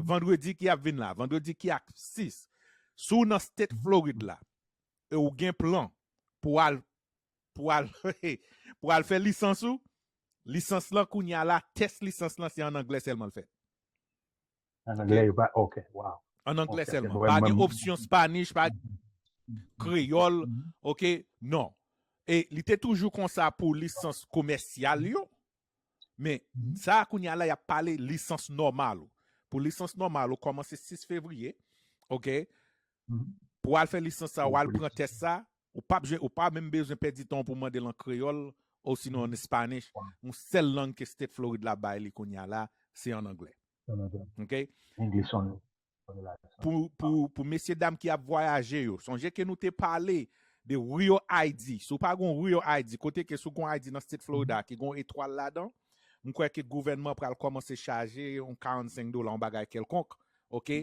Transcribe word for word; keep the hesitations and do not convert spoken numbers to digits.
vandredi ki ap vin la, vandredi ki ap sis, si w nan state Florid la, e ou gen plan pou al pou al pou al fè lisans ou, lisans lan kounye a la, tès lisans lan se an anglè sèlman l fèt. An anglè, yo pa, ok, wow. An anglè sèlman. Pa gen opsyon Spanish, pa kreyòl, ok, non. E li te toujou konsa pou lisans komèsyal yo. Men sa a kounye a la, y ap pale lisans nòmal ou. Pou lisans nòmal ou, kòmanse sis fevriye, ok? Pou al fè lisans sa, ou al pran tès sa, ou pa, ou pa menm bezwen pèdi tan pou mande l an kreyòl, osinon an espanish. Yon sèl lang ke state Florid la bay li kounye a la, se an anglè. Ok? English only. Pou, pou, pou mesye dam ki ap vwayaje yo, sonje ke nou te pale de Real I D. Si w pa gon Real I D, kote ke si w gon I D nan state Florida ki gon etwal ladan, m kwè ke gouvènman pral kòmanse chaje yon karannsenk dola, yon bagay kèlkonk, ok?